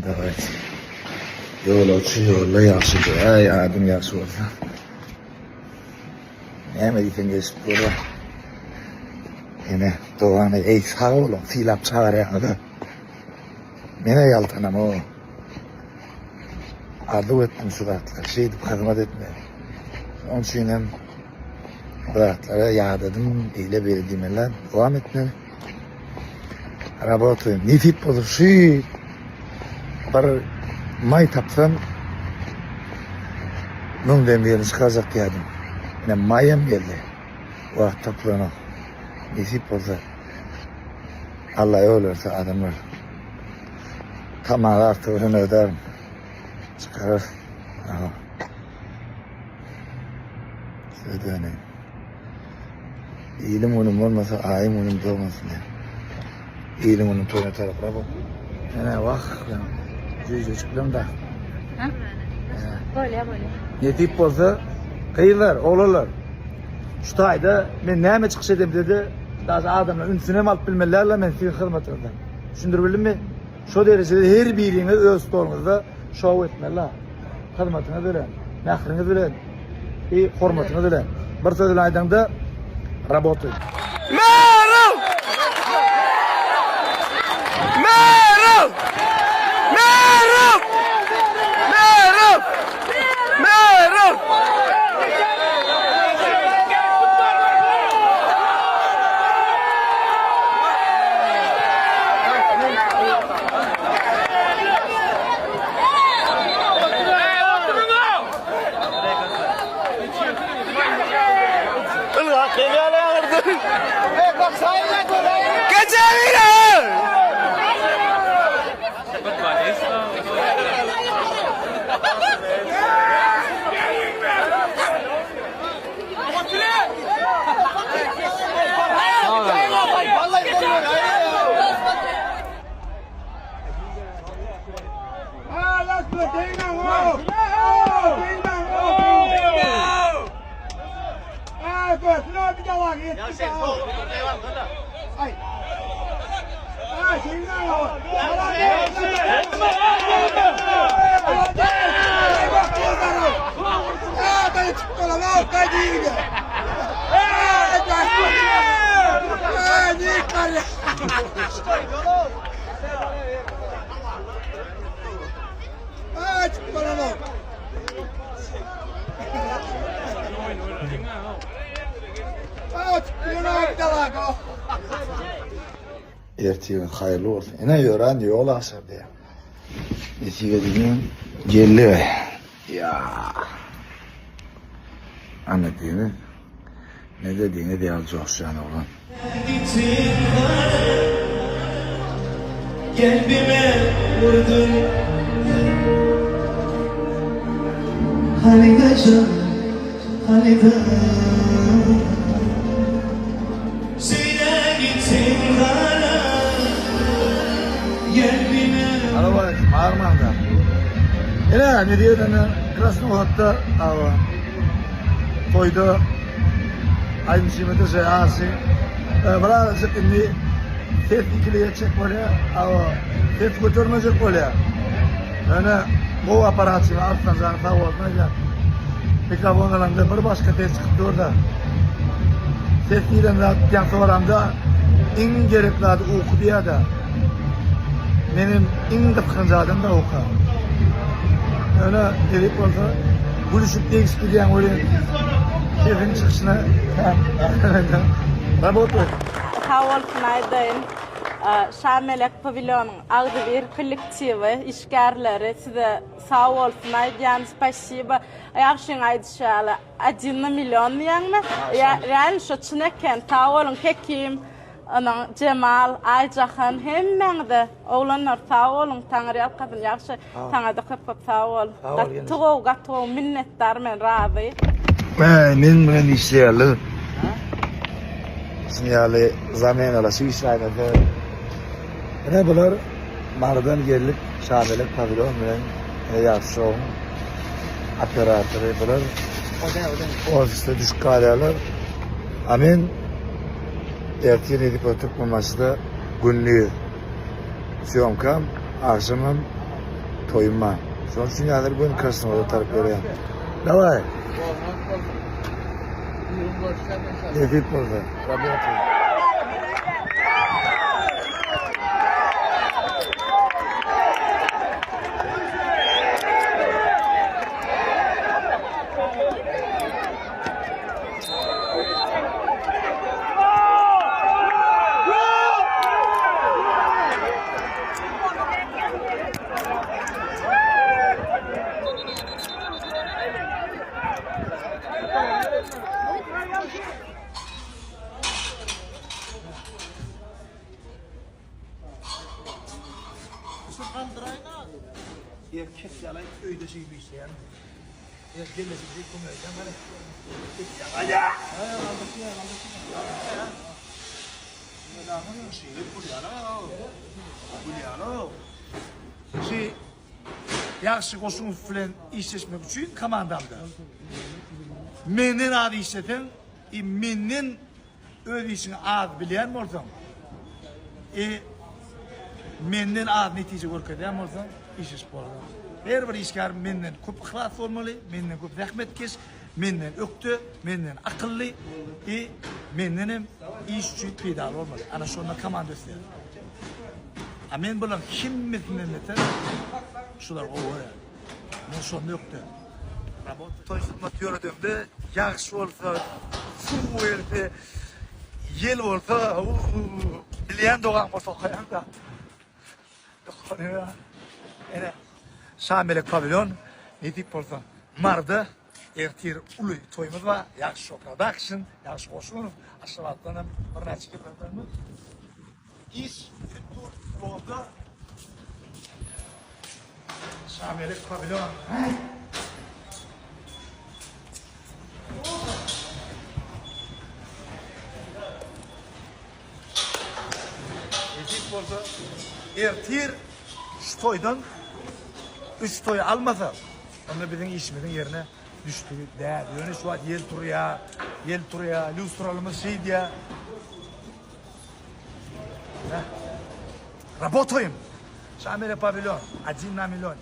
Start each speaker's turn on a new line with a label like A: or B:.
A: Dawayt. Ýolagçy ýolda ýagşy diýýär, adyň ýagşy bolsa. Näme diýseň geçip bolar. Ene, dowam et. Eý, sag boluň, sylap çagyrýaňyz-a. Men-ä ýaltanamok. Arzuw etdim şu zatlary, şeýdip hyzmat etmegi. Şonuň üçin hem bu zatlara ýadadym, eýle-beýle diýmeli, dowam etmeli. Rabotaýyn. Nesip bolsa şu bir maý tapsam müňden birini çykarjak diýýärdim. Ine maýam geldi. Wagt tapylanok. Nesip bolsa Allah ýol berse adamlar tamagy artygy bilen ödärin. Çykarar. Aha. Size döneýin. Iliň günüm bolmasa aýyň günüm dogmasyn diýýär. Iliň günüm toýuna taraplar bu. Ene wah, jüýjejiklem da.
B: Ha? Bolýar, bolýar.
A: Nesip bolsa gyzlar, oglanlar şu taýda men näme çykyş edemde-de daşy adamlar ünsüni hem alyp bilmelilerler men siziň hyzmatyňyzdan. Düşündirip bildimmi? Şo derejede her biriňiz öz stoluňyzda şou etmeli. Hyzmatyňyz bilen, mähriňiz bilen, i hormatyňyz bilen. Bir söz bilen aýdaňda, rabotaý.
C: Meral! Meral! Meral! Meral! Meral!
A: Ertiriň haýyrly bolsun. Ine ýören ýol aşar diýýär. Nesip edilýän geldi. Ýa. Ana diňiz. Ne-de deňiz ýaly joşýan oglan.
C: Kalbime vurdun Halide can, Halide Söyle gitsin hala Kalbime
A: Salowmaleýkim, Armanda. Ine, ne diýenini Krasnohodda awa toýda aýdymçymyzy Jeasy bir azajyk indi ses ikilik etjek bolýar. Awa ses götermejek bolýar. Ýöne gowy apparatçyny Arslan jan sag bolsun aýdýan. Mikrofon alanda bir başga ses çykyp dur-da. Ses diýlen zat ýa soramda iň gerek zady uky diýýär-de. Menem iň gysganç adam da oka. Ýöne gerek bolsa gülüşip degişip gidýän welin sesiň çykyşyna Rabota.
B: Sag bolsun aýdaýyn. Şamelek pawilonyň agzybir kollektiwi, işgärleri size sag bolsun aýdýan. Spasiba. Ýagşyň aýdyşy ýaly, odin na million diýýäňmi? Realno şo çyn eken. Sag boluň Hekim. Onuň Jemal, Aýjahan hemmäňize oglanlar sag boluň Taňryýalkasyn ýagşy saňada köp köp sag bol gaty gowy gaty gowy minnetdar men razy.
A: Äý meň bilen işleýärler. Şuň ýaly zamenalaşyp işläýmese. Ine bular Marydan geldik Şamelek pawilon bilen Ýagşy şowuň operatory bular ofisde düşüp galýarlar. A men Ertir edip Türkmenbaşyda gündiz syýomkam, agşamam. Toýum bar. Şonuň üçin häzir göni Krasnowoda tarap ýörýän. Daway. Nesip bolsa. Работай. Erkek ýaly öýde şeýdip işleýärmi? Ýagşy Goşunow bilen işleşmek üçin komandamda menden az işleseň i menden öz işiňi az bilýän bolsaň i menden az netije görkezýän bolsaň işleşip bolmaz. Her bir işgär menden köp yhlasly bolmaly, menden köp zähmetkeş, menden ökde, menden akylly i menden hem iş üçin peýdaly bolmaly. Ana şonda komanda ösýär. A men bularyň hemmesinden beter şulary gowy görýän. Men şonda ökde. Toý hyzmat ýöredemde ýagyş bolsa, suw gelse, ýel bolsa, bilýän dogaň bolsa okaýaň-da. Ene, Şamelek pawilon, nesip bolsa, Maryda ertir uly toýumyz bar. Ýagşy Show Production, Ýagşy Goşunow, Aşgabatdan hem birnäçe gelenlerimiz. Iş gidip dur ýolda. Şamelek pawilon. Nesip bolsa ertir şu toýdan üç toý almasa, onda biziň işimiziň ýerine düşdügi däl. Ýöne şu wagt ýel turýar, ýel turýar, lýustralymyz şeýdýär. Rabotaýym. Şamele pawilon, odin na million.